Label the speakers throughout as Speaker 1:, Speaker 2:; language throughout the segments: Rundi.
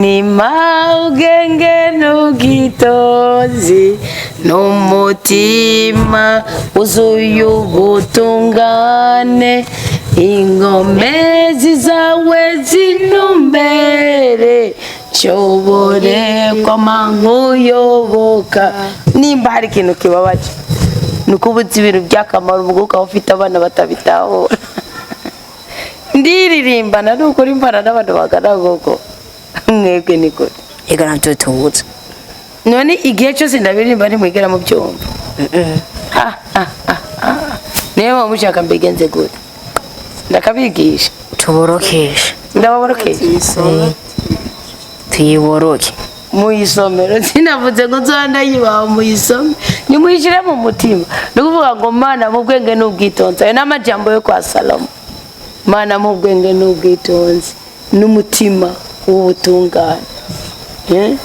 Speaker 1: Nima ubwenge n'ubwitonzi n'umutima wuzuye ubutungane, inkomezi zawe zinumbere, nshobore kwama nkuyoboka. Nimba hari ikintu kibabaje, ni uko ubuze ibintu by'akamaro, ubwo ukaba ufite abana batabitahura. Ndiririmbana ni ukuri, mbana n'abantu bagana gogo mwebwe ni gute?
Speaker 2: Ega navyo tuzi.
Speaker 1: None igihe cyose ndabiririmba ntimwigera mu byumva? Ha, ha, ha, ha. Niyo mpamvu mushaka mbigenze gute? Ndakabigisha.
Speaker 2: Tuborokeshe.
Speaker 1: Ndababorokesha.
Speaker 2: Tuyiboroke.
Speaker 1: Muyisomero sinavuze ngo nzoba ndayibaha, muyisome, nimuyishyire mu mutima. Ni ukuvuga ngo Mana mu bwenge n'ubwitonzi. Ayo ni amajambo yo kwa Salomo. Mana mu bwenge n'ubwitonzi n'umutima w'ubutungane. Eh?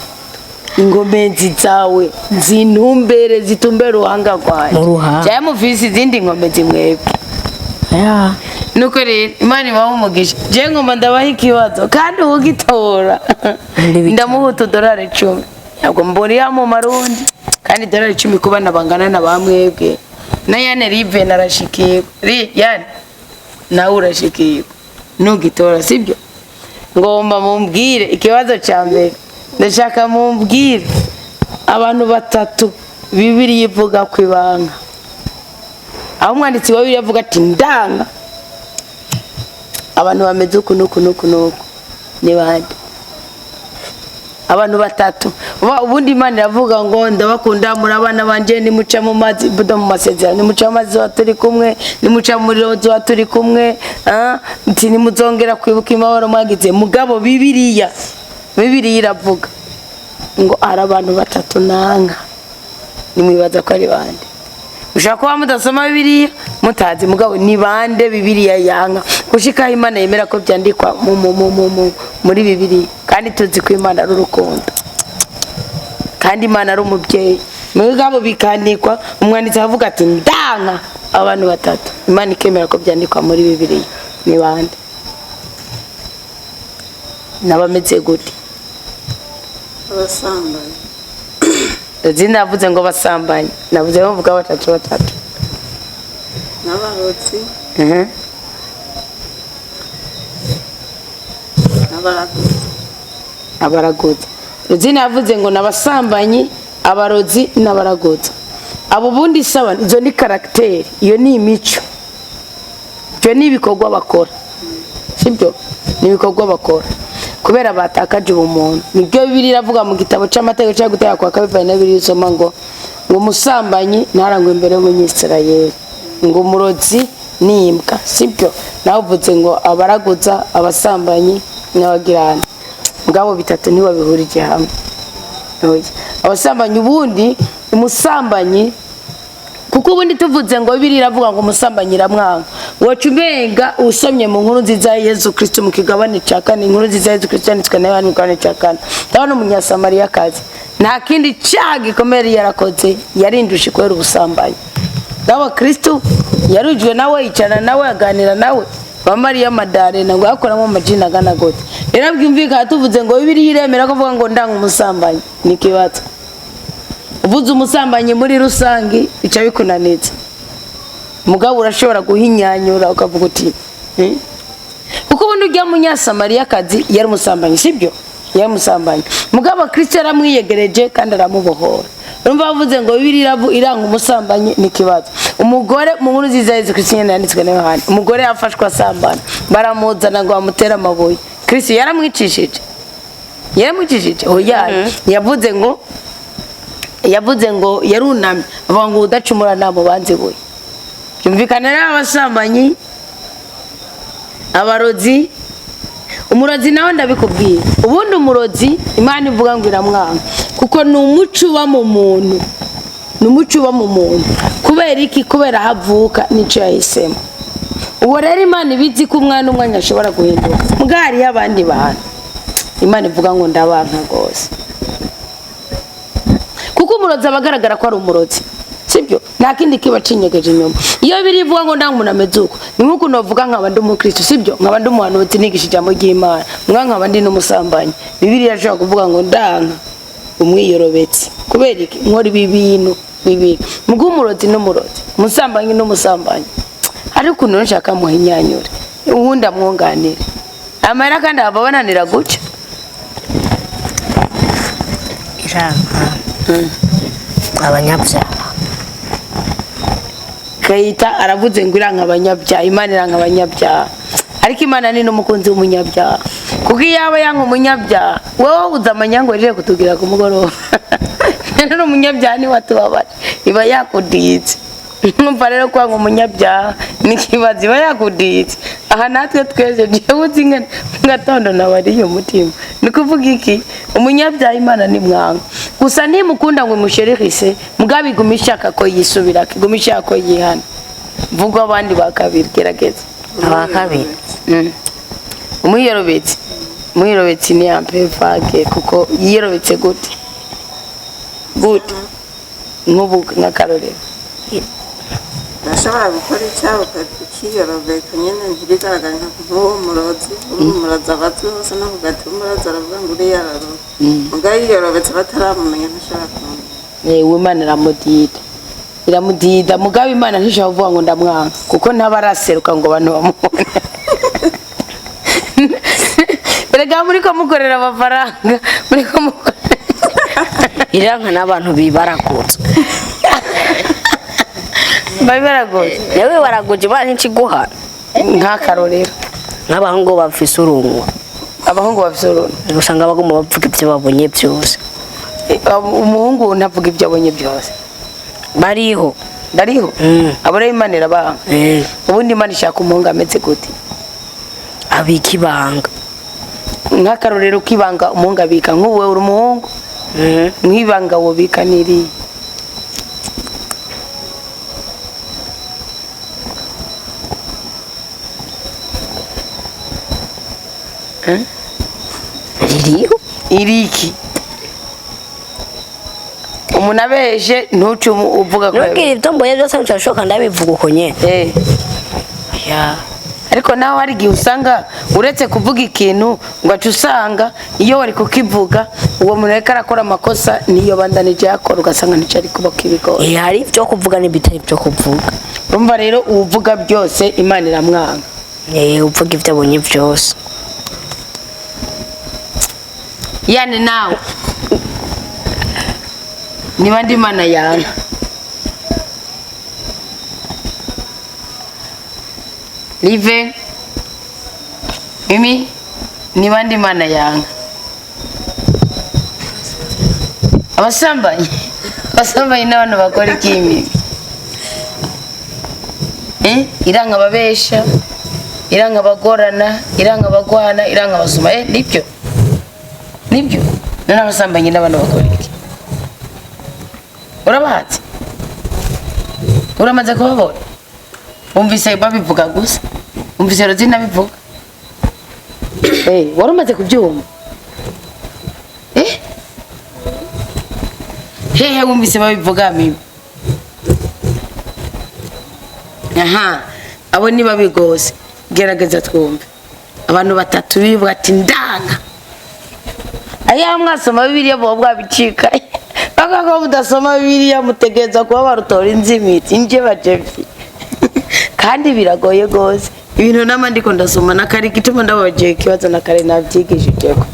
Speaker 1: Inkomezi zawe zintumbere, zitumbere uruhanga rwanjye.
Speaker 2: Mu ruhanga.
Speaker 1: Cyangwa mufise izindi nkomezi mwebwe?
Speaker 2: Ya.
Speaker 1: Nuko rero Imana ibahe umugisha. Je ngoma ndabaha ikibazo, kandi ugitora
Speaker 2: Muri bitanu.
Speaker 1: ndamuha utudorari 10. Ntabwo mburiya mu marundi, kandi idorari 10 ku bana bangana na ba mwebwe. Na yane rive narashikirwa, ri yane nawe urashikirwa nugitora, sibyo? Ngomba mumbwire ikibazo cya mbere. Ndashaka mumbwire abantu batatu Bibiliya ivuga ku ibanga, aho umwanditsi wa Bibiliya avuga ati: "Ndanga abantu bameze uku n'uku n'uku n'uku." Ni bande? Abantu batatu. Ubundi Imana iravuga ngo: "Ndabakunda, muri abana banje, nimuca mu mazi," buda mu masezerano, "nimuca mu mazi tuba turi kumwe, nimuca mu muriro tuba turi kumwe, ah, nti nimuzongera kwibuka imibabaro mwagize." Mugabo Bibiliya iravuga ngo hari abantu batatu nanga. Nimwibaza ko ari bande? Ushobora kuba mudasoma Bibiliya, mutazi, mugabo ni bande Bibiliya yanka gushikaho Imana yemera ko byandikwa muri Bibiliya? Kandi tuzi ko Imana ari urukundo, kandi Imana ari umubyeyi, mugabo bikandikwa, umwanditsi avuga ati: "Ndanka abantu batatu," Imana ikemera ko byandikwa muri Bibiliya. Ni bande? N'abameze gute?
Speaker 3: Abasambanyi.
Speaker 1: Izindi navuze ngo basambanyi, navuze bavuga batatu batatu.
Speaker 3: N'abarotsi. N'abaraguzi.
Speaker 1: Abaraguza. Izina yavuze ngo n'abasambanyi, abarozi n'abaraguza. Abo bundi saba, izo ni caractère, iyo ni imico, ibyo ni ibikorwa bakora, sibyo? Ni ibikorwa bakora kubera batakaje ubumuntu. Nibyo Bibiliya iravuga mu gitabo c'amategeko cyo gutera kwa kabiri na bibiri, usoma ngo umusambanyi ntarangwe imbere y'Umunyisirayeli, ngo umurozi ni imbwa, sibyo? Nawe uvuze ngo abaraguza, abasambanyi n'abagirana. Mugabo bitatu ntibabihurije hamwe. Oya. Abasambanyi, ubundi umusambanyi, kuko ubundi tuvuze ngo Bibiliya iravuga ngo umusambanyi iramwanga, woca umenga usomye mu nkuru nziza ya Yezu Kristo mu kigabane cya kane. Inkuru nziza ya Yezu Kristo yanditswe na Yohani mu kigabane cya kane, ndabona umunyasamariyakazi nta kindi cyaha gikomeye yari yarakoze, yarindushe kubera ubusambanyi. Ndabona Kristo yarujwe nawe, yicarana nawe, aganira nawe ba Mariya Madarena ngo yakoramo amajini agana gute. Rero byumvikana, tuvuze ngo Bibiliya iremera ko avuga ngo ndanga umusambanyi, ni ikibazo. Uvuze umusambanyi muri rusange bica bikunanitse, mugabo urashobora guhinyanyura ukavuga uti: "Eh?" Kuko ubundi ujya munyasamariyakazi yari umusambanyi, sibyo? Yari umusambanyi, mugabo Kristo yaramwiyegereje kandi aramubohora. Urumva bavuze ngo Bibiliya iranga umusambanyi, ni ikibazo. Umugore mu nkuru nziza ya Yezu Kristo nyene yanditswe na Yohani, umugore yafashwe asambana, baramuzana ngo bamutere amabuye. Kristo yaramwicishije? Yaramwicishije? Oya. Yavuze ngo yarunamye, avuga ngo udacumura ntamubanze ibuye. Byumvikana rero, abasambanyi, abarozi. Umurozi nawe ndabikubwiye, ubundi umurozi Imana ivuga ngo iramwanga kuko ni umuco uba mu muntu, ni umuco uba mu muntu. Kubera iki? Kubera aho avuka n'icyo yahisemo. Uwo rero Imana ibizi ko umwana umwanya ashobora guhinduka. Mbwa hariyo abandi bantu Imana ivuga ngo ndabanka rwose, kuko umurozi aba agaragara ko ari umurozi. Sibyo? Nta kindi kiba cinyegeje inyuma. Iyo birivuga ngo ndanga umuntu ameze uko, ni nk'uko novuga nkaba ndi umukristo, sibyo? Nkaba ndi umuhanuzi nigisha ijambo ry'Imana, mwa nkaba ndi n'umusambanyi. Bibiliya irashobora kuvuga ngo ndanka umwiyorobetsi. Kubera iki? Nkora ibi bintu bibiri. Muguha umurozi n'umurozi, umusambanyi n'umusambanyi. Ariko ukuntu nshaka muhinyanyure, uwundi amwunganire. Amahera kandi aba bananira guca.
Speaker 2: Iranka abanyabyaha.
Speaker 1: Kayita aravuze ngo iranka abanyabyaha, Imana iranka abanyabyaha. Ariko Imana ni n'umukunzi w'umunyabyaha. Kuko iyo yaba yanka umunyabyaha, wowe uza amanyango rire kutubwira ku mugoroba. Rero umunyabyaha niwe atubabaje, iba yakuditse. Numva rero kwanga umunyabyaha ni ikibazo, iba yakuditse. Aha natwe twese jewe uzi ingene mu gatondo nabariye umutima. Ni kuvuga iki? Umunyabyaha Imana ni mwanga. Gusa ntimukunda ngo imushererise, mugabo iguma ishaka ko yisubirako, iguma ishaka ko yihana. Vuga abandi ba kabiri, gerageza.
Speaker 2: Aba kabiri.
Speaker 1: Umwiyorobetsi. Umwiyorobetsi ni ampe vague, kuko yiyorobetse gute? Gute? Nk'ubu nk'akarorero.
Speaker 3: Urashobora gukora icyaha ukiyorobeka nyine ntibigaragare nka nk'uwo murozi. Uwo murozi aba azwi hose, no ku gati umurozi aravuga ngo uriya araroga. Mugabo yiyorobetse bataramumenya ntashobora kumumenya.
Speaker 1: Yewe, Imana iramudida. Iramudida, mugabo Imana ntishobora kuvuga ngo ndamwanga, kuko ntaba araseruka ngo abantu bamubone. Erega muriko mukorera amafaranga, muriko mukorera.
Speaker 2: Iranka n'abantu bibaragutse.
Speaker 1: Babibaragoye.
Speaker 2: Nawe baraguje Imana ntikiguhana.
Speaker 1: Nk'akarorero.
Speaker 2: Nk'abahungu bafise urunwa.
Speaker 1: Abahungu bafise urunwa.
Speaker 2: Usanga baguma bavuga ibyo babonye byose.
Speaker 1: Umuhungu ntavuga ibyo abonye byose.
Speaker 2: Bariho.
Speaker 1: Ndariho. Abo rero Imana irabanga. Ubundi Imana ishaka umuhungu ameze gute?
Speaker 2: Abika ibanga.
Speaker 1: Nk'akarorero k'ibanga umuhungu abika, nk'ubu wewe uri umuhungu, nk'ibanga wobika n'iriya.
Speaker 2: Ririho.
Speaker 1: Iriki umuntu abeje ntuce uvuga ko
Speaker 2: Nubwira ibyo mbonye byose ntibishoboka, ndabivuga uko nyene. Ya.
Speaker 1: Ariko nawe hari igihe usanga uretse kuvuga ikintu ngo ace, usanga iyo wari kukivuga uwo muntu ariko arakora amakosa, niyo bandanije yakora, ugasanga ntico ari kuba kibigora.
Speaker 2: Hari ibyo kuvuga n'ibitari ibyo kuvuga.
Speaker 1: Urumva rero uwuvuga byose Imana iramwanga.
Speaker 2: Uvuga ibyo abonye byose.
Speaker 1: Yani nawe niba ndi Imana yanga, live mimi, niba ndi Imana yanga abasambanyi. Abasambanyi n'abantu bakora ikimi. Iranga ababesha, iranga abagorana, iranga abagwana, iranga abasuma. Nibyo, nibyo. None abasambanyi n'abantu bakora iki? Urabahatse, uramaze kubabona, wumvise babivuga gusa, wumvise Rozina abivuga. Wari umaze kubyumva? Hehe wumvise babivuga mibi? Aha abo ni babi gose. Gerageza twumve abantu batatu bivuga ati ndanga. Aya mwasoma Bibiliya muba bwabicika, baka ko mudasoma Bibiliya mutegereza kuba barutora inzimiti inje bajevye, kandi biragoye gose. Ibintu nama ndiko ndasoma nakari gituma ndababagiye ikibazo nakare navyigishijeko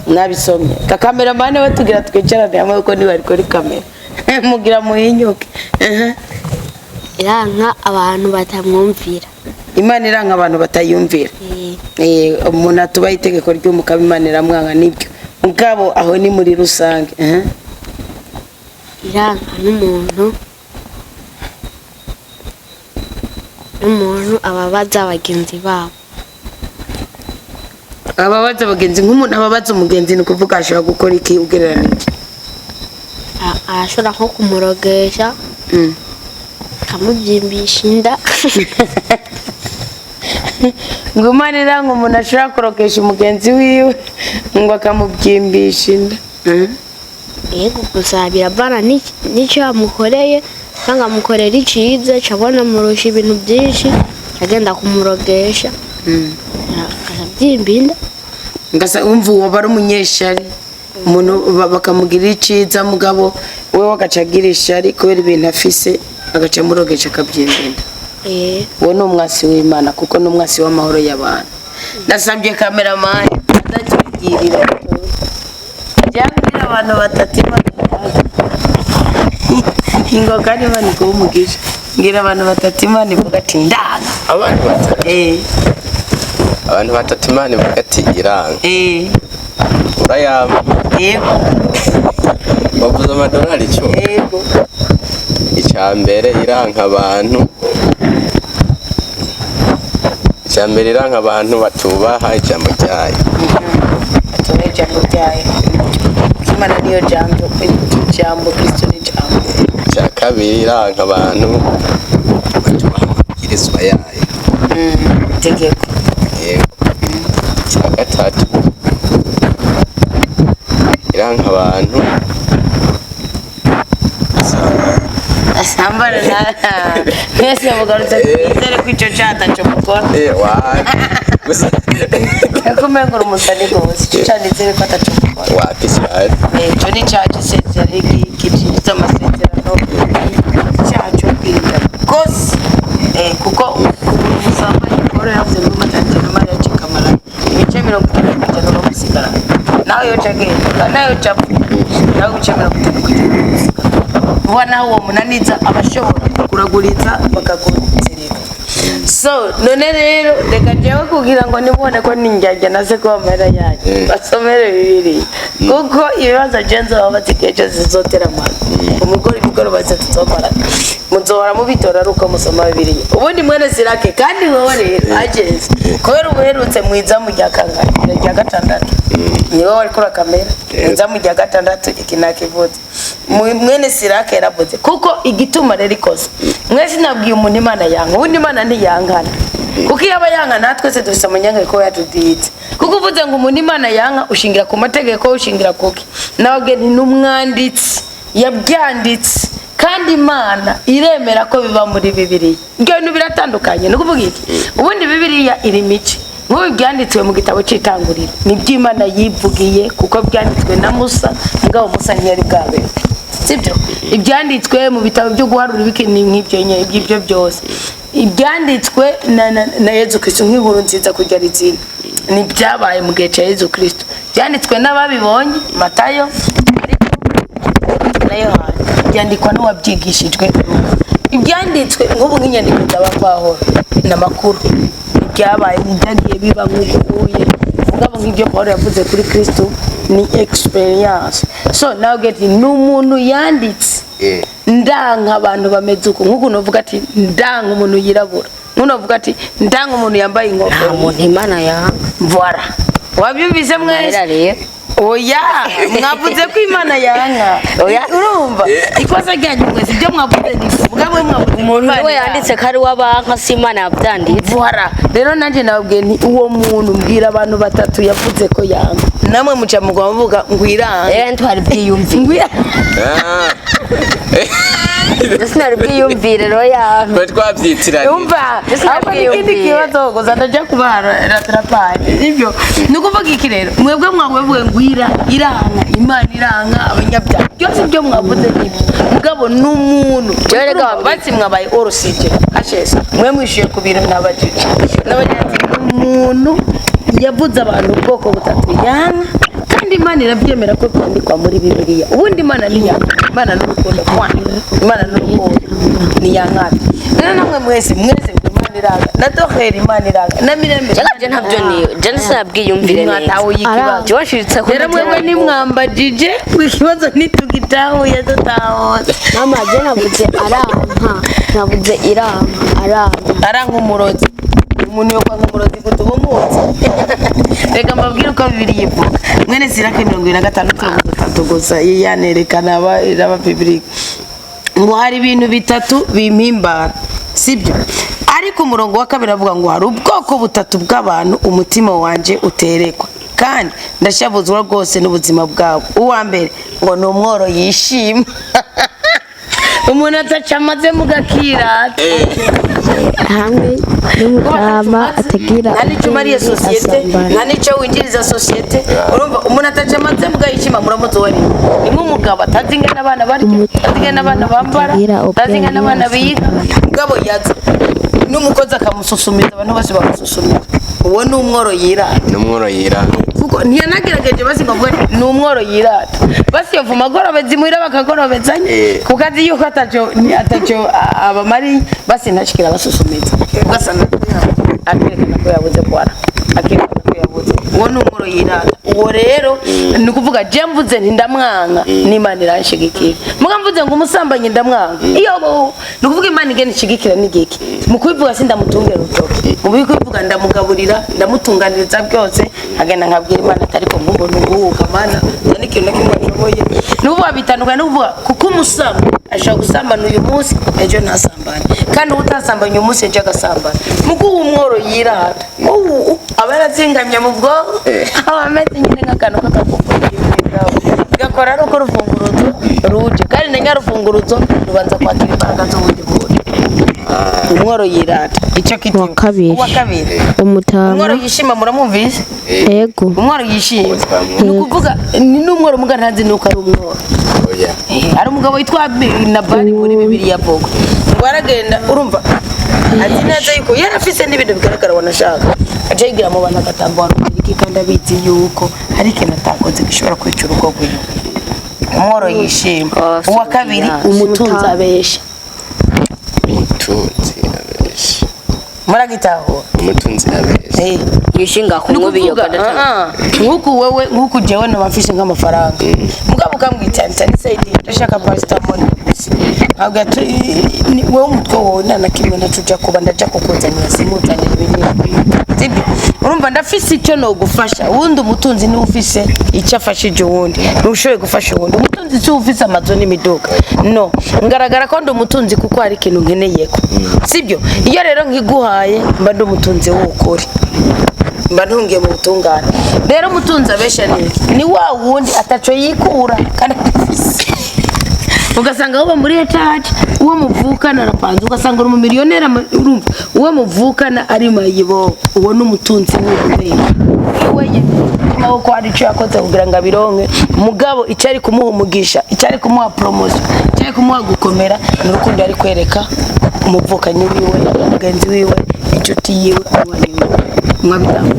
Speaker 1: nabisomye. Kakameramani we tugira twicarane hamwe, kuko niba ari kuri kamera mugira muhinyuke.
Speaker 4: Iranka abantu batamwumvira.
Speaker 1: Imana iranka abantu batayumvira. Umuntu atubaha itegeko ry'umukama Imana iramwanga, nibyo. Mugabo aho ni muri rusange.
Speaker 4: Iranka n'umuntu ababaza bagenzi babo.
Speaker 1: Ababaza bagenzi, nk'umuntu ababaza umugenzi, ni ukuvuga ashobora gukora iki ugereranije?
Speaker 4: Arashobora nko kumurogesha, akamubyimbisha inda.
Speaker 1: Ngo Imana iranga umuntu ashobora kurokesha umugenzi wiwe ngo akamubyimbisha inda.
Speaker 4: Yego, gusa biravana n'icyo yamukoreye. Cyangwa amukorera iciza, cabona amurusha ibintu byinshi, agenda kumurogesha, akabyimba inda.
Speaker 1: Ngasa umva uwo bari umunyeshari, umuntu bakamugirira iciza, mugabo we agaca agira ishari kubera ibintu afise, agaca amurogesha akabyimba inda. Uwo ni umwasi w'Imana, kuko ni umwasi w'amahoro y'abantu. Ndasabye cameraman adatubwirira byabwira abantu batatu Imana ingo, kandi Imana iguhe umugisha. Mbwira abantu batatu Imana ivuga ati ndanga.
Speaker 5: Abantu batatu?
Speaker 1: Eh.
Speaker 5: Abantu batatu Imana ivuga ati iranga?
Speaker 1: Eh.
Speaker 5: Urayamba?
Speaker 1: Yego.
Speaker 5: Wavuze amadolari 10?
Speaker 1: Yego.
Speaker 5: Icya mbere iranka abantu, icya mbere iranka abantu batubaha ijambo ryayo.
Speaker 1: Atubaha ijambo ryayo. Imana niyo jambo, jambo Kristo ni jambo.
Speaker 5: Icya kabiri iranka abantu batubaha amabwirizwa yayo.
Speaker 1: Itegeko.
Speaker 5: Yego. Icya gatatu iranka abantu
Speaker 1: Asambana na mwese mugarutse twizere ko ico cataco mukora.
Speaker 5: Eh, wapi gusa.
Speaker 1: Ariko umengo uri umusani gose, ico ca nizere ko ataco mukora.
Speaker 5: Wapi cyane.
Speaker 1: Ico ni cacu isezerano giciriza amasezerano, icyaha cyo kwirinda rwose. Kuko ubusambanyi, Pawulo yavuze muri Matayo na Mariya cikamara ibice 50% bamusigarana, nawe yoca agenda, nawe yoca apfa, nawe ibice 50% bamusigarana vuba, nawe uwo munaniza abashobora kuraguriza bakakuzirika. So none rero reka jewe kugira ngo nibone ko ninjyajya naze kuba amahera yanyu, basomere bibiri, kuko ibibazo je nzobabaza igihe cyose zizotera amano umugore imigoroba zose tuzomara, muzohora mubitora ari uko musoma Bibiliya. Ubundi mwene Sirake, kandi wowe rero ageze kubera ubuherutse mu izamu rya kangahe? Rya gatandatu, niwe wari kuri kamera mu izamu rya gatandatu. Iki nakivutse mwene Sirake yaravuze, kuko igituma rero ikoze mwese nabwiye umuntu Imana yanga. Ubundi Imana ntiyankana, kuko iyo aba yanka natwe se dufise amanyanga ko yatuditse. Kuko uvuze ngo umuntu Imana yanka, ushingira ku mategeko, ushingira kuki? Nababwiye nti n'umwanditsi yabyanditse, kandi Imana iremera ko biba muri Bibiliya. Ibyo bintu biratandukanye. Ni ukuvuga iki? Ubundi Bibiliya iri mice. Nk'ubu byanditswe mu gitabo cy'Itanguriro ni iby'Imana yivugiye, kuko byanditswe na Musa, mugabo Musa ntiyari bwabeho, sibyo? Ibyanditswe mu bitabo byo guharura ibiki ni nk'ibyo nyine, iby'ibyo byose. Ibyanditswe na Yezu Kristo nk'inkuru nziza kujya izina ni ibyabaye mu gihe cya Yezu Kristo, byanditswe n'ababibonye, Matayo na Yohana, byandikwa n'uwabyigishijwe. Ibyanditswe nk'ubu nk'inyandiko zaba Pawulo ni amakuru, ibyabaye n'ibyagiye biba nk'uko uhuye, mugabo nk'ibyo Pawulo yavuze kuri Kristo ni experience. So now get it, ni umuntu yanditse ndanka abantu bameze uko, nk'uko uvuga ati ndanka umuntu yirabura, nk'uko uvuga ati ndanka umuntu yambaye
Speaker 2: Nta
Speaker 1: ingofero.
Speaker 2: muntu Imana yanga.
Speaker 1: Voilà, wabyumvise mwese?
Speaker 2: Mahera rero.
Speaker 1: Oya, mwavuze ko Imana yanka.
Speaker 2: Oya.
Speaker 1: Urumva ikosa ryanyu mwese, ibyo mwavuze ni mugabo mwavuze ko
Speaker 2: Umuntu
Speaker 1: Imana
Speaker 2: we
Speaker 1: yanka.
Speaker 2: yanditse ko ari uw'abanka, si Imana yabyanditse.
Speaker 1: Voilà, rero nanjye nababwiye nti uwo muntu mbwira abantu batatu yavuze ko yanga, namwe muca mugwa muvuga ngo iranga.
Speaker 2: Rero ntwari bwiyumvire.
Speaker 1: Ngo
Speaker 5: Ah.
Speaker 2: Sinari bwiyumvire rero yanka.
Speaker 5: Twe twabyitiranye.
Speaker 1: Umva,
Speaker 2: Ese
Speaker 1: ahubwo n'ikindi
Speaker 2: nabwiyumviye.
Speaker 1: kibazo gusa ndajya kubaha rattrapage. Ibyo ni ukuvuga iki rero? Mwebwe mwavuye ngo iranga, Imana iranga abanyabyaha, byose ibyo mwavuze nibyo, mugabo n'umuntu
Speaker 2: Jewe rega wambwiye.
Speaker 1: bati mwabaye orosije hashese, mwe mwishyuye ku bintu nabajije n'abagira umuntu yavuze abantu ubwoko butatu yanga, kandi Imana irabyemera ko byandikwa muri Bibiliya. Ubundi Imana ntiyanga, Imana n'urukundo kwa Imana n'urukundo ntiyankana. Rero namwe mwese mwese ngo Imana iranga, na doheri Imana iranga, na Mirembe.
Speaker 2: Je ntabyo ni je sinabwiyumvire neza.
Speaker 1: Mwatahuye ikibazo?
Speaker 2: Jewe nshiritse ko
Speaker 1: Rero mwebwe nimwambajije ikibazo ntitugitahuye, dutahuze.
Speaker 4: Mama, je navuze aranka, navuze iranka, aranka.
Speaker 1: Aranka umurozi, umuntu yokwa nk'umurozi gute uba umuzi? Reka mbabwire uko Bibiri ivuga, mwene Sirake 75 3 gusa yanerekana aba bibiri ngo hari ibintu bitatu bimpimbara, sibyo? Ariko umurongo wa kabiri avuga ngo hari ubwoko butatu bw'abantu umutima wanje uterekwa, kandi ndashavuzwa rwose n'ubuzima bwabo. Uwa mbere ngo ni umworo yishima. Umuntu ataca amaze mu gakirata.
Speaker 4: Hamwe n'umutama atagira
Speaker 1: nta n'icyo umariye
Speaker 4: ubwenge,
Speaker 1: sosiyete,
Speaker 4: asambana.
Speaker 1: Nta n'icyo winjiriza sosiyete. Urumva umuntu ataca amaze mu gahishima, muramuzi uwo ari we. Ni nk'umugabo atazi ingene abana barya, atazi ingene abana bambara,
Speaker 4: Atagira
Speaker 1: atazi ingene abana
Speaker 4: ubwenge,
Speaker 1: biga. Mugabo yaza n'umukozi akamususumiza, abantu bose bamususumiza. Uwo ni umworo yirata.
Speaker 5: N'umworo yirata.
Speaker 1: Kuko ntiyanagerageje basi ngo avuge ni umworo yirata, basi yovuma agorobeza imuhira bakagorobezanya, kuko azi yuko ataco abamariye, basi ntashikira abasusumiza, ugasanga akerekana ko yabuze kwara, akerekana ko yabuze. Uwo ni umworo yirata. Uwo rero ni ukuvuga je mvuze nti ndamwanga n'Imana iranshigikira. Muga mvuze ngo umusambanyi ndamwanga, iyo bo ni ukuvuga Imana igenda ishigikira n'igiki mu kubivuga, sindamutungira urutoki mu kubivuga, ndamugaburira, ndamutunganiriza byose, nkagenda nkabwira Imana ati ariko nkubona uguhuka Mana, nta n'ikintu na kimwe nshoboye. Ni ukuvuga bitandukanye no kuvuga, kuko umusambanyi ashobora gusambana uyu munsi, ejo ntasambane, kandi uba utasambanye uyu munsi, ejo agasambana. Muko uwo umworo yirata, ubu aba yarazingamye mu bwonko, aba ameze nyine nk'akantu k'akavugo gakora ari uko urufunguruzo ruje, kandi na nyarufunguruzo rubanza kwakira imbaraga z'ubundi muntu. Umworo yirata icyo kiti.
Speaker 4: Uwa kabiri.
Speaker 1: Uwa kabiri.
Speaker 4: Umutama.
Speaker 1: Umworo yishima, muramwumvise?
Speaker 4: Ego.
Speaker 1: Umworo yishima ni ukuvuga ni n'umworo muga ntazi nuko ari umworo.
Speaker 5: Oya.
Speaker 1: Hari umugabo witwa Nabali muri Bibiliya avuga ngo aragenda, urumva azi neza yuko yari afise n'ibintu bigaragara, wanashaka aca yigira mu bantu agatamba iki, kandi abizi yuko hari ikintu atakoze gishobora kwica urugo rwiwe. Umworo yishima. Uwa kabiri, umutunzi abesha.
Speaker 5: Umutunzi abesha.
Speaker 1: Muragitahura?
Speaker 5: Umutunzi abesha.
Speaker 2: Yishinga ku
Speaker 1: Ni
Speaker 2: nkubi iyo
Speaker 1: ukuvuga,
Speaker 2: gatatu.
Speaker 1: Nk'uku wewe, nk'uku jewe noba mfise nk'amafaranga, mugabo ukambwira cyane cyane sayidi ndashaka paracetamol gusa, ntabwo ati wowe umutwe wawe nta na kimwe naco uja kuba ndaja kukuzanira, simuzanira ibinini, sibyo? Urumva ndafise icyo nogufasha. Uwundi umutunzi niwe ufise icyo afashije uwundi, ntushoboye gufasha uwundi. Umutunzi si ufise amazu n'imiduga. No ngaragara ko ndi umutunzi kuko hari ikintu nkeneyeko, sibyo? Iyo rero nkiguhaye mba ndi umutunzi w'ukuri, mba ntungiye mu butungane. Rero umutunzi abesha ni iki? Ni wa wundi ataco yikura kandi afise, ugasanga uba muri etaje, uwo muvukana arapanze, ugasanga uri umumiliyoneri, urumva uwo muvukana ari mayibo. Uwo ni umutunzi w'ubumenyi iwe nyine, ko hari icyo yakoze kugira ngo abironke. Mugabo icyo ari kumuha umugisha, icyo ari kumuha promotion, icyo ari kumuha gukomera, ni urukundo ari kwereka umuvukanyi wiwe, mugenzi wiwe, inshuti yiwe, umubanyi wiwe. Mwabitahuye?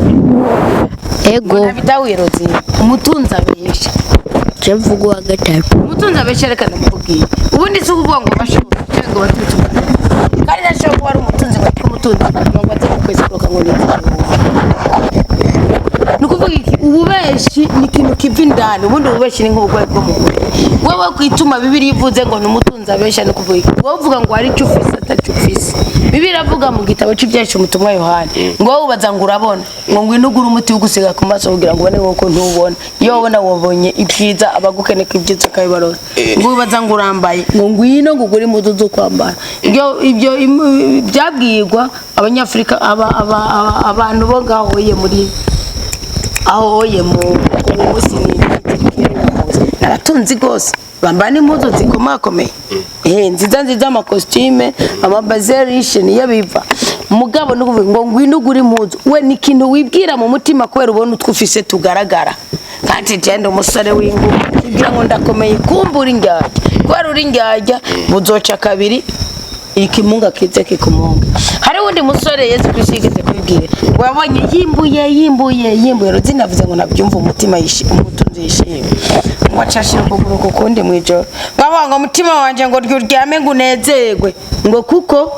Speaker 4: Ego.
Speaker 1: Mwabitahuye? Rozi, umutunzi abesha.
Speaker 4: Je mvuga uwa gatatu.
Speaker 1: Umutunzi abesha, reka ndamubwiye. Ubundi si ukuvuga ngo bashoboye cyangwa ngo baturutse umutunzi, kandi ntashobora kuba ari umutunzi ngo atwe umutunzi ngo aze ku kwezi kuroka ngo ni ni ukuvuga iki? Ububeshi ni ikintu kiva indani. Ubundi ububeshi ni nk'uburwayi bwo mu mutwe. Wowe kwituma Bibiliya ivuze ngo ni umutunzi abesha, ni ukuvuga iki? Wowe uvuga ngo hari icyo ufise atacyo ufise. Bibiliya iravuga mu gitabo cy'Ibyahishe umutumwa Yohani ngo wowe ubaza ngo urabona, ngo ngwino ugure umuti wo gusiga ku maso kugira ngo ubone, nk'uko ntubona. Iyo wabona wabonye ibyiza, abagukeneka ibyiza ukabibaroza. Ngo ubaza ngo urambaye, ngo ngwino ngo ugure impuzu zo kwambara. Ibyo byabwirwa Abanyafurika, abantu bo ngaho hoye muri aho hoye mu munsi ni abatunzi rwose, bambara n'impuzu zikomakomeye, nziza nziza, amakositime, amabazerishe, niyo biva. Mugabo ni ukuvuga ngo ngwino ugure impuzu, we ni ikintu wibwira mu mutima kubera ubona utwo ufise tugaragara. Kandi genda umusore w'ingufu ibwira ngo ndakomeye, kumbura indyarya, kubera uri indyarya buzoca kabiri ikimunga kize kikumunga. Hari uwundi musore Yesu Kristo yigeze kubibwira ngo yabonye yimbuye, yimbuye, yimbuye. Rozina avuze ngo nabyumva umutima umutunzi yishimye, ngo acashira ukuguru ku kundi mw'ijoro, ngo avuga ngo mutima wanje ngo uryame ngo unezerwe, ngo kuko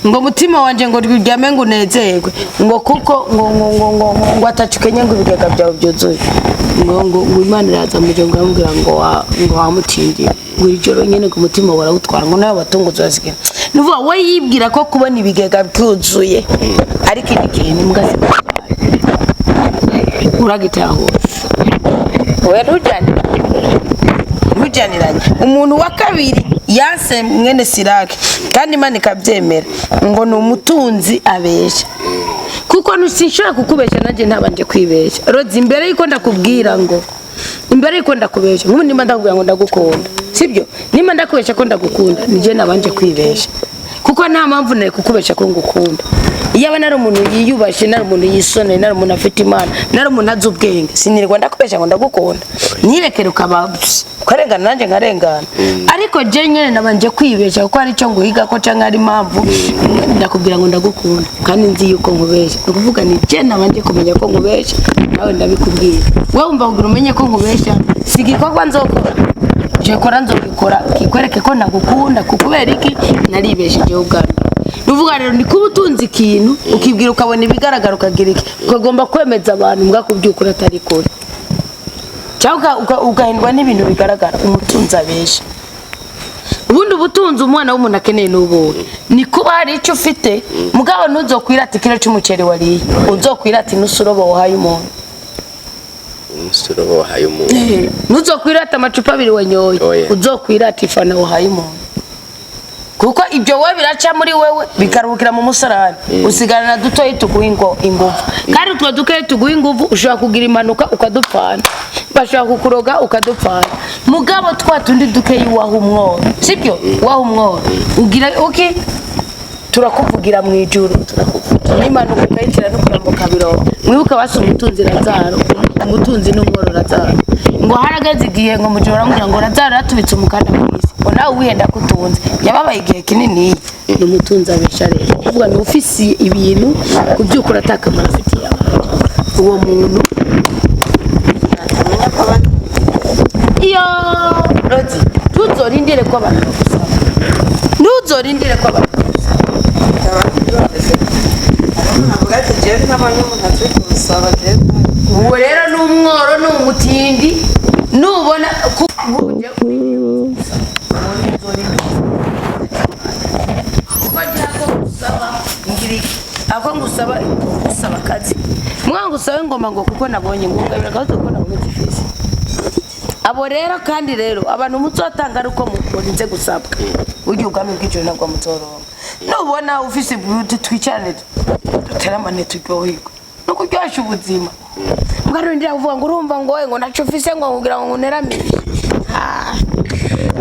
Speaker 1: ngo mutima wanje ngo uryame ngo unezerwe, ngo kuko ngo atacukenye, ngo ibigega byawe byuzuye, ngo Imana iraza mu ijoro ngo iramubwira ngo wamutindiye, ngo iri joro nyene ngo umutima warawutwara, ngo nawe watunguze urasigaye. Ni ukuvuga we yibwira ko kubona ibigega byuzuye ariko ikindi kintu mbwa uragitahura. Oya, ntujyaniranye. Umuntu wa kabiri yanse mwene Sirake kandi Imana ikabyemera ngo ni umutunzi abesha, kuko sinshobora kukubesha nanjye ntabanje kwibesha. Rozi, imbere yuko ndakubwira ngo Imbere yuko ndakubesha, nk'ubu nimba ndakubwira ngo ndagukunda, sibyo? Nimba ndakubesha ko ndagukunda, nije nabanje kwibesha, kuko nta mpamvu nari kukubesha ko ngukunda. Iyaba nari umuntu yiyubashe, nari umuntu yisoneye, nari umuntu afite Imana, nari umuntu azi ubwenge, sinirwa ndakubesha ngo ndagukunda. Nirekere ukaba ukarengana, nanjye nkarengana. Ariko je nyene nabanje kwibesha, kuko hari icyo nguhiga ko canke hari impamvu ndakubwira ngo ndagukunda kandi nzi yuko nkubesha. Ni ukuvuga ni je nabanje kumenya ko nkubesha, nawe ndabikubwira. Wowe wumva kugira umenye ko nkubesha si igikorwa nzokora, jekora nzogikora kikwereke ko nagukunda. Kukubera iki? Naribeshejeho ubwanjye. Nuvuga rero ni kuba utunze ikintu, ukibwira, ukabona ibigaragara, ukagira iki, ukagomba kwemeza abantu mbwa kubyukura atari kure, cyangwa ugahendwa n'ibintu bigaragara. Umutunzi abesha. Ubundi ubutunzi umwana w'umuntu akeneye n'ubuhe? Ni kuba hari icyo ufite, mugabo ntuzokwirata ikiro cy'umuceri wariye, uzokwirata inusu wahaye umuntu.
Speaker 5: Umusoro wahaye umuntu.
Speaker 1: Ntuzokwirata amacupa abiri wanyoye.
Speaker 5: Oya.
Speaker 1: Uzokwirata ifana wahaye umuntu, kuko ibyo wowe biraca muri wewe bikaruhukira mu musarani, usigarana dutoyi tuguha inguvu. Kandi utwo dukeyi tuguha inguvu, ushobora kugira impanuka ukadupfana, bashobora kukuroga ukadupfana. Mugabo twa tundi dukeyi waha umworo, sibyo? Waha umworo, ugira uki, turakuvugira mu ijuru, n'impanuka ukayicira no kurambuka birongo. Mwibuke basi umutunzi Lazaro, umutunzi n'umworo Lazaro, ngo harageze igihe ngo mujuru baramubwira ngo Lazaro yaratubitse umukanda mu isi, ngo nawe wihenda kutunze. Yababaye igihe kinini. Ni umutunzi abesha rero, kuvuga ni ufise ibintu kubyukura atakamaro afitiye abantu, uwo muntu.
Speaker 3: Atamenya ko abandi
Speaker 1: Iyo rodi, ntuzorindire ko abantu bagusaba, ntuzorindire ko abantu bagusaba.
Speaker 3: Abandi bameze, avuga ati jewe ntabonye umuntu aje kumusaba, jewe.
Speaker 1: Uwo rero ni umworo, ni umutindi. Nubona kuko ngira ko ngusaba, ngira iki? Ako ngusaba, gusaba akazi, mwa ngusabe ngoma ngo kuko nabonye ngo ngabira akazi, kuko nabonye zifise abo rero. Kandi rero abantu muzotanga ari uko murinze gusabwa, burya ubwami bw'ijuru ntabwo muzoronka. Nubona ufise buti, twicarane duteramane, turyoherwe no kuryoshya ubuzima. Mbwa kuvuga ngo urumva ngo wowe ngo ntaco ufise ngo kugira ngo nkuneramire. Ah.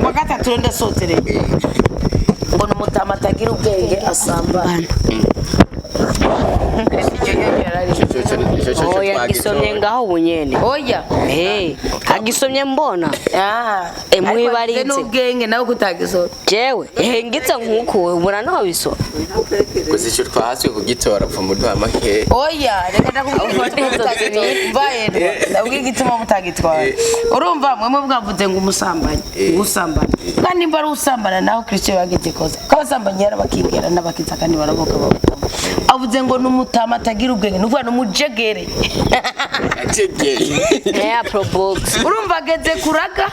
Speaker 1: Uwa gatatu rero, ndasohotse rero, ngo ni umutama atagira ubwenge asambana.
Speaker 5: Icyo
Speaker 2: Oya, gisomye ngaho ubu nyene.
Speaker 1: Oya.
Speaker 2: Eh, agisomye mbona.
Speaker 1: Ah.
Speaker 2: Eh, mwibarinze.
Speaker 1: Ariko n'ubwenge nawe kutagisoma.
Speaker 2: Jewe ngitse nkuku ubona no biso.
Speaker 5: Gusa icyo twahaswe kugitora pfa muduha make.
Speaker 1: Oya, reka ndakubwira igituma mutagitwara. Mvaye, ndakubwira igituma mutagitwara. Urumva mwemwe bwavuze ngo umusambanyi, usambana. Kandi nimba ari usambana naho Kristo yagize ikosa. Ko abasambanyi yarabakingera n'abakiza kandi baraboka babutama. Avuze ngo n'umutama atagira ubwenge, nuvuga n'umujegere.
Speaker 5: Acegeye.
Speaker 2: Eh, probox.
Speaker 1: Urumva ageze kuraga,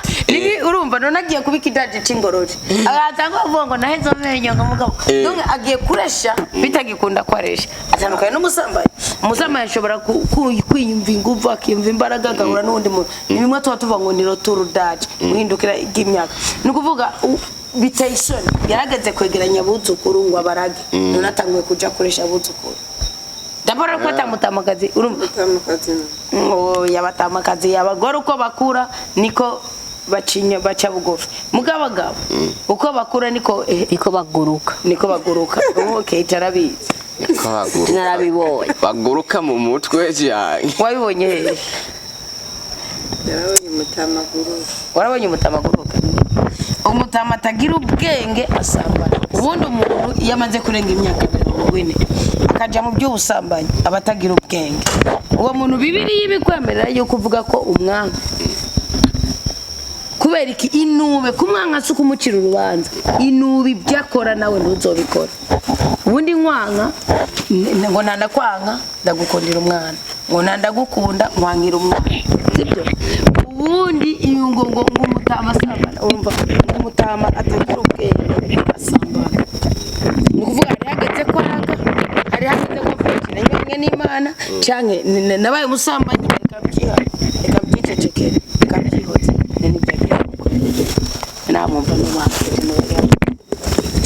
Speaker 1: urumva none agiye kuba ikidaje c'ingorore. Agatanga avuga ngo naheze amenyo ngo mugabo. Donc agiye kuresha bitagikunda kwaresha. Atandukanye n'umusambanyi. Umusambanyi ashobora kwiyumva inguvu, akiyumva imbaraga, agahura n'uwundi muntu. Ni bimwe tuba tuvuga ngo ni retour d'âge, guhindukira ry'imyaka. Ni ukuvuga biteye isoni. Yarageze kwegeranya abuzukuru ngo abarage. None atanguye kuja kuresha abuzukuru. Ndabona ko atamutamakazi, urumva.
Speaker 3: Utamukazi.
Speaker 1: Ngo yabatamakazi, abagore uko bakura niko bacinya, baca bugufi, mugabo abagabo uko bakura niko
Speaker 2: Niko baguruka.
Speaker 1: Niko baguruka. Okay, tarabizi.
Speaker 5: Ko baguruka.
Speaker 2: Narabibonye.
Speaker 5: Baguruka mu mutwe cyane.
Speaker 1: Wabibonye hehe?
Speaker 3: Yarabonye umutamaguru.
Speaker 1: Warabonye umutama aguruka? Umutama atagira ubwenge asambana. Ubundi umuntu iyo amaze kurenga imyaka 40 akaja mu by'ubusambanyi, aba atagira ubwenge. Uwo muntu Bibiliya ibikwemerera yuko uvuga ko umwanka. Kubera iki? Inube kumwanka si ukumucira urubanza, inube ibyo akora nawe ntuzobikora. Ubundi nkwanka ngo ntandakwanga ndagukundira umwana, ngo ntandagukunda nkwangira umwana, sibyo? Ubundi iyo ngo umutama asambana, urumva ngo umutama atagira ubwenge asambana, ni ukuvuga hari hageze ko araga, hari hageze ko avuga ati nanyuranye n'Imana canke nabaye umusambanyi, reka byihane, reka byicecekere, reka byihoze. Ni nibyo agiye gukora. Namwumva n'umwana.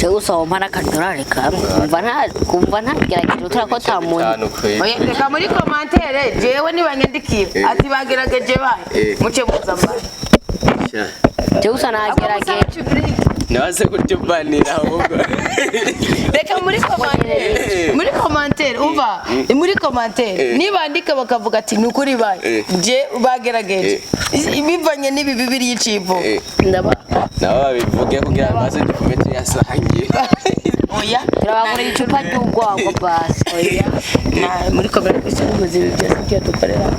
Speaker 2: Cyo gusa wompa n'akadorari kamwe kumva ntagerageje utura ko ta muntu.
Speaker 5: Bitanu kweri.
Speaker 1: Oya, reka muri commentaire jewe nibanyandikira ati bagerageje bahe, muce muza mbahe.
Speaker 5: Sha.
Speaker 2: Cyo gusa nagerageje.
Speaker 5: Nabaze kutubanira ahubwo.
Speaker 1: Reka muri commentaire, muri commentaire, umva, muri commentaire nibandika bakavuga ati ni ukuri bahe, je bagerageje bivanye n'ibi bibiri y'icivo, ndaba
Speaker 5: Nabo babivuge kugira ngo baze dukume tuyasangiye.
Speaker 1: Oya.
Speaker 2: Turabagura icupa ry'urwagwa basi.
Speaker 1: Oya. Muri commentaire kwisi ibi byose ibyo dukorera.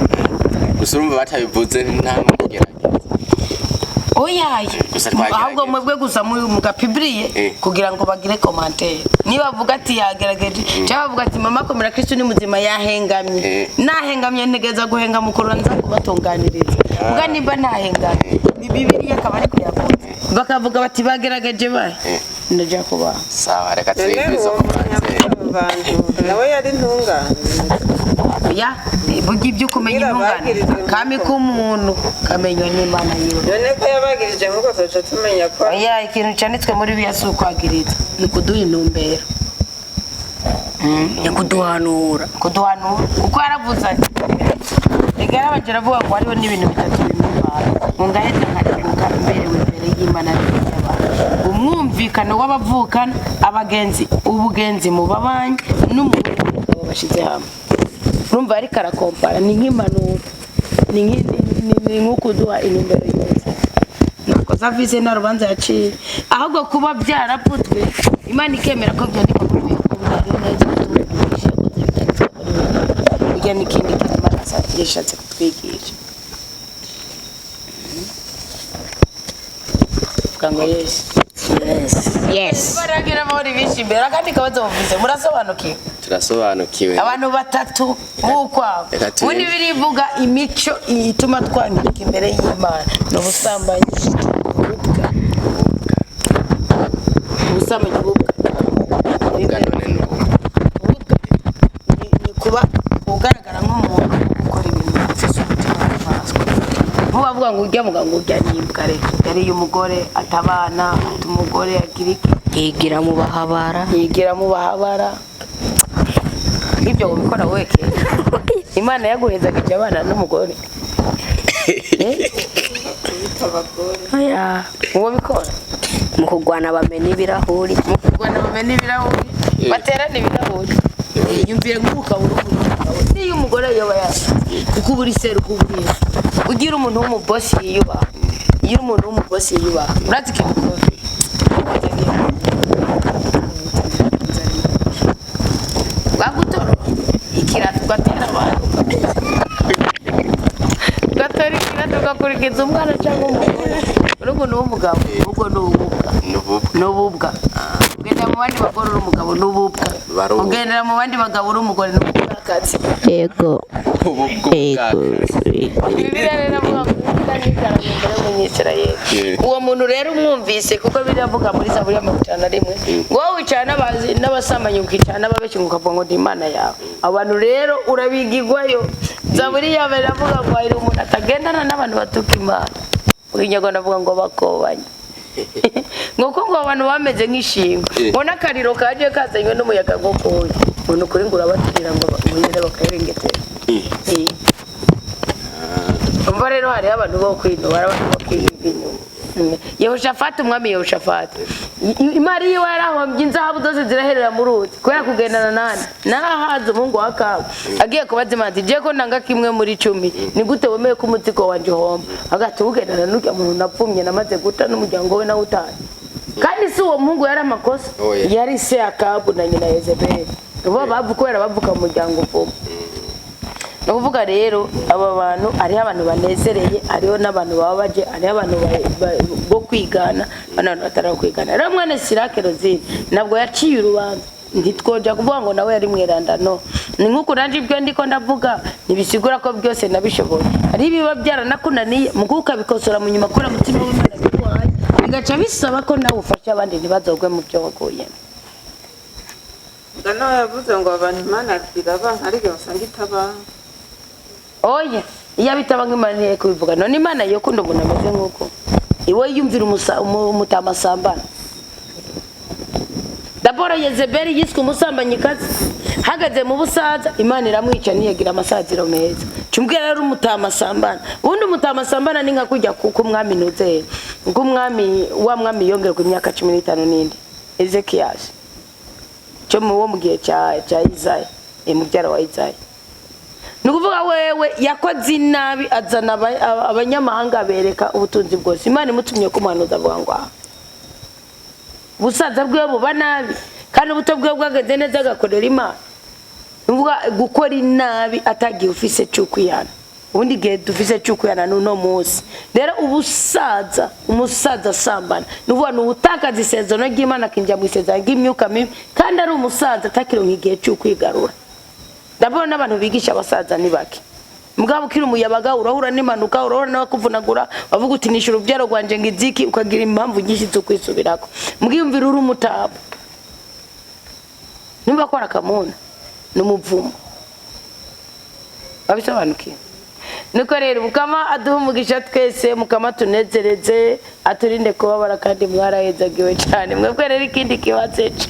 Speaker 5: Gusa urumva batabivuze nta n'ukugerageza.
Speaker 1: Oyaye.
Speaker 5: Gusa twagerageza.
Speaker 1: Ahubwo mwebwe gusa muri mugapibiriye kugira ngo bagire commentaire, niba bavuga ati yagerageje, cyangwa bavuga ati mama komera Kristo ni muzima yahengamye, nahengamye ntegereza guhenga mukuru nza kubatunganiriza. Ubwo nimba nahengamye ni Bibiliya akaba ariko yavuze, bakavuga bati bagerageje bahe, ndaja kubaha.
Speaker 5: Sawa, reka
Speaker 3: None
Speaker 5: turebe izo
Speaker 3: uwo
Speaker 5: commentaire.
Speaker 3: bantu nawe yari intungane?
Speaker 1: Oya, burya ibyo kumenya
Speaker 3: Kugira
Speaker 1: intungane
Speaker 3: bagirizwe
Speaker 1: kami k'umuntu kamenywa n'Imana yiwe.
Speaker 3: None ko yabagirije nk'uko tuca tumenya ko
Speaker 1: Oya, ikintu cyanditswe muri Bibiliya si ukwagiriza, ni ukuduha intumbero.
Speaker 2: Ni kuduhanura.
Speaker 1: Kuduhanura, kuko yaravuze ati reka yarabanje aravuga ngo hariho n'ibintu bitatu bimubana ngo ngahita nkareguka mberewe imbere y'Imana n'imbere y'abantu: umwumvikano w'abavukana, abagenzi, ubugenzi mu babanyi, n'umugore n'umugabo bashyize hamwe. Urumva ariko arakompara, ni nk'impanuro, ni nk'ukuduha intumbero yose. Ntabwo zavise nta rubanza yaciye, ahubwo kuba byaraputswe Imana ikemera ko byandikwa muri Bibiliya kugira neza kutumenyesha ko byanditswe muri Bibiliya. Burya n'ikindi kintu Imana yashatse kutwigisha. Vuga ngo Yesu.
Speaker 2: Yes.
Speaker 1: Baragira amahoro ibishimira. Akandi kabazo bavuze, murasobanukiwe?
Speaker 5: Turasobanukiwe.
Speaker 1: Abantu batatu b'ukwabo.
Speaker 5: Reka turebe.
Speaker 1: Ubundi birivuga imico ituma twangirika imbere y'Imana ni ubusambanyi, ububwa, ubusambanyi, ububwa.
Speaker 5: Ubwa none ni ubu.
Speaker 1: Ububwa ni kuba ugaragara nk'umuntu ukora ibintu ufise umutima w'inyamaswa. Nkuba avuga ngo urya mugabo, ngo urya n'imbwa, reka yariye umugore atabana, ata umugore agira iki.
Speaker 2: Yigira mu bahabara.
Speaker 1: Yigira mu bahabara. Ibyo ubikora weke Imana yaguhezaga abana n'umugore.
Speaker 3: Kubita abagore.
Speaker 2: Oya.
Speaker 1: Uwo bikora.
Speaker 2: Mu kurwana bamena ibirahuri.
Speaker 1: Mu kurwana bamena ibirahuri, baterana ibirahuri. Yumvire nk'umugabo uri umugabo, niyo umugore yoba yashatse, kuko uba uri seruko, uba uri ugira umuntu w'umubosi yiyubaha. Iyo umuntu w'umubosi yiyubaha, urazi ikintu ukora? Bagutora ikirato ugatera abantu, ugatora ikirato ugakurikiza umwana cyangwa umugore. Uri umuntu w'umugabo, ubwo ni ububwa.
Speaker 5: Ni ububwa.
Speaker 1: Ni ububwa. Ugendera mu bandi bagore uri umugabo ni ububwa.
Speaker 5: Barubwa.
Speaker 1: Ugendera mu bandi bagabo uri umugore ni ububwakazi.
Speaker 4: Yego.
Speaker 5: Ububwa.
Speaker 1: Bibiliya rero avuga ngo ububwa ni iterambere mu Myisirayeli. Uwo muntu rero umwumvise, kuko biravuga muri Zaburi ya 51 ngo wowe wicara n'abasambanyi, ukicara n'ababeshyi, ngo ukavuga ngo ni Imana yawe. Abantu rero urabigigwayo. Zaburi ya mbere iravuga ngo hari umuntu atagendana n'abantu batuka Imana. Mu Kinyarwanda avuga ngo bakobanye, ngo ko ngo abantu bameze nk'ishingwe, ngo n'akariro kaje kazanywe n'umuyaga, ngo koye ngo ni ukuri, ngo urabatubwira ngo nyine bakayirengetera. Umva rero, hariho abantu bo kwinubara, abantu bo kwihiga inyuma. Yehoshafati, umwami Yehoshafati, imari yiwe yarahombye, inzahabu zose ziraherera mu ruzi kubera kugendana nande? Nahaze umuhungu wa Akabu. Agiye kubaza Imana ati: "Je ko nanga kimwe muri cumi, ni gute wemeye ko umutsiko wanje uhomba?" Agati ugendana n'urya muntu napfumye namaze guta n'umuryango we nawe utaye. Kandi si uwo muhungu yari amakosa.
Speaker 5: Oya.
Speaker 1: Yari se Akabu na nyina Yezebeli, bo bavu kubera bavuka mu muryango uvuma. Ni ukuvuga rero aba bantu, hariho abantu banezereye, hariho n'abantu bababaje, hariho abantu bo kwigana, n'abantu batari abo kwigana. Rero mwene Sirake Rozine ntabwo yaciye urubanza, ntitwoja kuvuga ngo nawe yari mweranda. No ni nk'uku nanje ibyo ndiko ndavuga ntibisigura ko byose nabishoboye. Hari ibiba byaranakunaniye mu ukabikosora mu nyuma kubera umutima w'Imana biguhaye, bigaca bisaba ko nawe ufasha abandi ntibazogwe mu byo waguyemo.
Speaker 3: Ubwo nawe yavuze ngo abantu Imana irabanka, ariko usanga itabanka.
Speaker 1: Oya, iyo abitaba nk'Imana ntiye kubivuga. None Imana yokunda umuntu ameze nk'uko iwe yumvira umutama asambana? D'abord Yezebeli yiswe umusambanyikazi, hagaze mu busaza Imana iramwica, ntiyagira amasaziro meza. Cumbwira rero umutama asambana. Ubundi umutama asambana ni nka kujya ku mwami Nuzeri, k'umwami wa mwami yongerwa imyaka 15 n'indi, Ezekiyasi, cyo mu wo mu gihe cya Isaya, mubyara wa Isaya. Ni ukuvuga wewe yakoze inabi, azana abanyamahanga, bereka ubutunzi bwose. Imana imutumye ko umuhanuzi avuga ngo aha ubusaza bwiwe buba nabi, kandi ubuto bwiwe bwagenze neza, agakorera Imana. Ni ukuvuga gukora inabi atagiye ufise cy'ukwihana. Ubundi igihe dufise cy'ukwihana ni uno munsi. Rero ubusaza, umusaza asambana, ni ukuvuga ni ubutakaza isezerano ry'Imana, akinjira mu isezerano ry'imyuka mibi, kandi ari umusaza, atakironka igihe cy'ukwigarura. Ndabona n'abantu bigisha abasaza ni bake. Mugabo ukiri umuyabaga urahura n'impanuka, urahura n'abakuvunagura, bavuga uti nishyura urubyaro rwanje ngo iziki, ukagira impamvu nyinshi zo kwisubirako. Mbwiyumvira uri umutabo, nimba akora akamuna ni umuvumo, wabisobanukiwe. Nuko rero Mukama aduha umugisha twese, Mukama tunezereze, aturinde kubabara, kandi mwarahezagiwe cyane mwebwe. Rero ikindi kibazo ejo.